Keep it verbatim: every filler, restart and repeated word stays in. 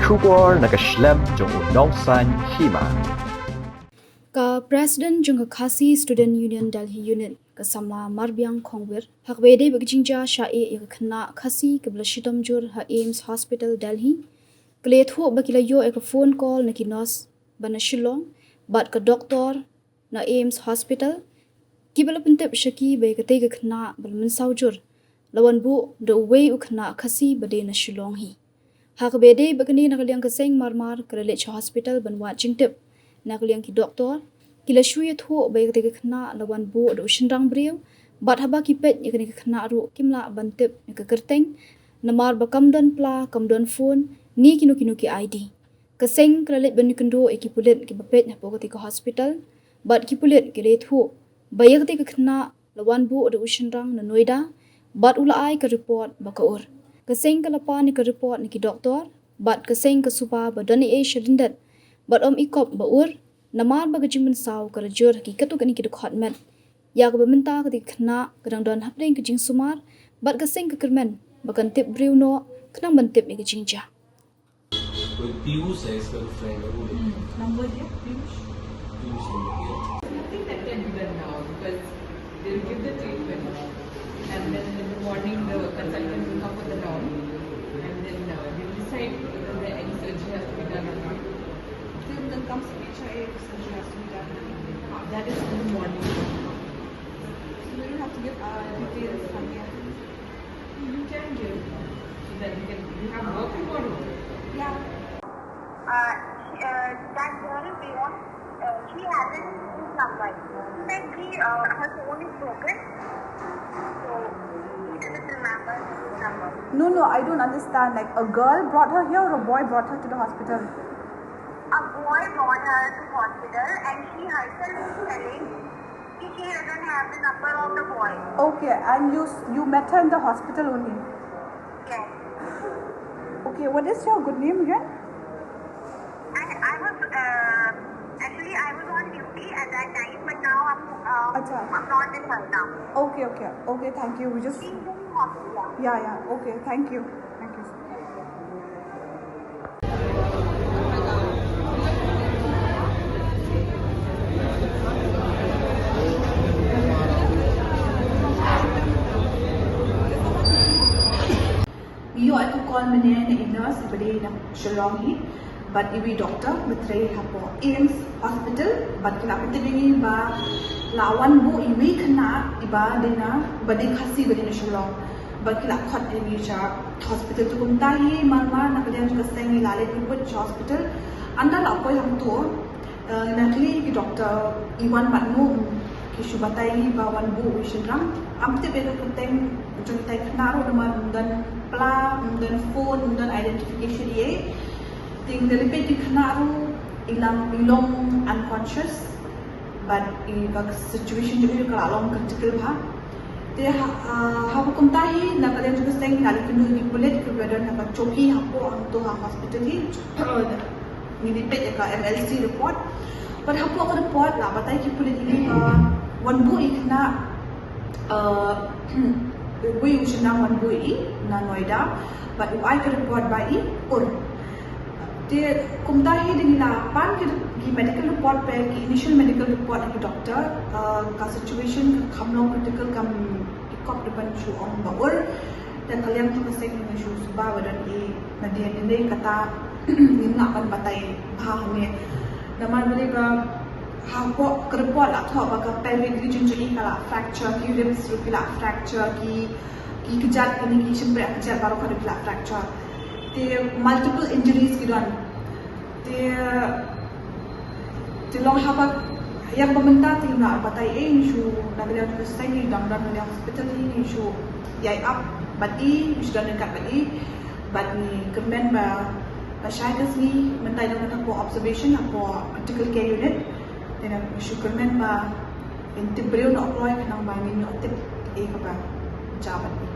Khubor na ka shlem jong u nongsaiñ hima. Ka President jong ka Khasi Student Union Delhi Unit, ka samla Marbiang Khongwir, ha kaba ïadei bad ka jingjia shah ïeh ïa ka khynnah Khasi kaba la shitom jur ha AIIMS Hospital Delhi, ka la ïathuh ba ki la ïoh ïa ka phone call na ki nurse ba na Shillong bad ka doktor na AIIMS Hospital, kiba la pyntip sha ki ba ïa katei ka khynnah ba la mynsaw jur la wan buh da uwei u khynnah Khasi ba dei na Shillong hi. Ha kaba ïadei bad kane, na ka liang ka seng marmar ka la leit sha hospital ban wad jingtip na ka liang ki doktor. Ki la shu ïathuh ba ïa katei ka khynnah la wan buh da u shynrang briew, bad haba ki peit ïa kane ka khynnah ruh kim lah ban tip ïa ka kyrteng, namar ba kam don pla, kam don phone, ne kino kino ki ID. Ka seng ka la leit ban ïakynduh ïa ki pulit kiba peit hapoh katei ka hospital, bad ki pulit ki la ïathuh ba ïa katei ka khynnah la wan buh da u shynrang na Noida, bad u la ai ka report ba ka ur. Ka seng ka la pan ïa ka report na ki doktor, bad ka seng ka suba ba don ei ei sha lyndet bad ym i kop ba ur, namar ba ka jingmynsaw ka la jur ha ki katto katne ki dkhot met. Ïa kaba mynta katei ka khynnah ka dang don hapdeng ka jingsumar, bad ka seng ka kyrmen ba kan tip briew noh khnang ban tip ïa ka jingjia. कोई पीयूष है इसका जो फ्रेंड है, वो देखो। नंबर दिया पीयूष? पीयूष नंबर दिया। Nothing that can be done now because they'll give the treatment and then in the morning the consultant will come for the norm and then uh, we'll decide whether there any surgery has to be done or not. Then the comes picture A surgery has to be done. That is in the morning. So we don't have to give uh, details from here. You can give so that we can we have work tomorrow. Yeah. Uh, she, uh, that girl, Priya, uh, she hasn't his number. She said she, uh, her phone is broken, so she doesn't remember his number. No, no, I don't understand. Like, a girl brought her here or a boy brought her to the hospital? A boy brought her to hospital and she herself is telling she doesn't have the number of the boy. Okay, and you s- you met her in the hospital only. Yes. Okay, what is your good name again? I, I was uh, actually I was on duty at that time, but now I'm uh, Acha. I'm not in Mahiram. Okay, okay, okay. Thank you. We just She's in hospital. Yeah, yeah. Okay, thank you. Thank you. Ngi ïoh ïa ka call mynne na i nurse iba dei na Shillong hi bad iwei i doktor ba trei hapoh AIIMS Hospital bad ki la pyntip ïa ngi ba la wan buh iwei i khynnah iba dei na, ba dei Khasi ba dei na Shillong. Ba ki la khot ïa ngi sha hospital. To kumta hi marmar na ka liang jong ka seng ngi la leit pynpoi sha hospital. Ynda la poi hangto, eh, ngi la kylli ki doktor i wan bad no, ki shu batai ngi ba wan buh u shynrang. Ym tip ïa ka kyrteng jong itai i khynnah ruh namar ym don pla, ym don phone, ym don identification ei ei. Te ngi la leit peit ïa i khynnah ruh i long, i long unconscious. Bad i ka situation jong i ka la long critical bha. Te ha, ha, ha kumta hi na ka liang jong ka seng ngi la leit kynduh ïa ki pulit kiba don ha ka chowki hapoh hangto ha hospital hi. Ngi dei peit ïa ka M L C report. Bad hapoh ka report la batai ki pulit ïa ngi ba wan buh ïa i khynnah, uh, uwei u shynrang wan buh ïa i na Noida. Bad u ai ka report ba i ur. Te kumta hi da ngi la pan ki, ki medical report, peit ki initial medical report na ki doctor, uh, ka situation ka kham long critical, kam i kop da ban shu ong ba ur. Te ka liang jong ka seng ngi shu suba ba don i na D N A kata ngim lah ban batai bha hangne. Namar balei ba hapoh ka report la thoh ba ka pelvic region jong i ka la fracture, ki ribs ruh ki la fracture, ki, ki kjat, kine ki shympriah kjat baroh ka dei ki la fracture. Te multiple injuries ki don. Te, te long haba ïa kaba mynta te ngim lah batai ei, ngi shu na ka liang jong ka seng ngi dang don na liang hospital hi, ngi shu ïai ap bad i, ngi shu don ryngkat bad i. Bad ngi kyrmen ba lashai ka sngi mynta i long hapoh observation hapoh critical care unit. Te ngi shu kyrmen ba ngin tip briew noh kloi khnang ba ngin ïoh tip ei kaba jia bad i.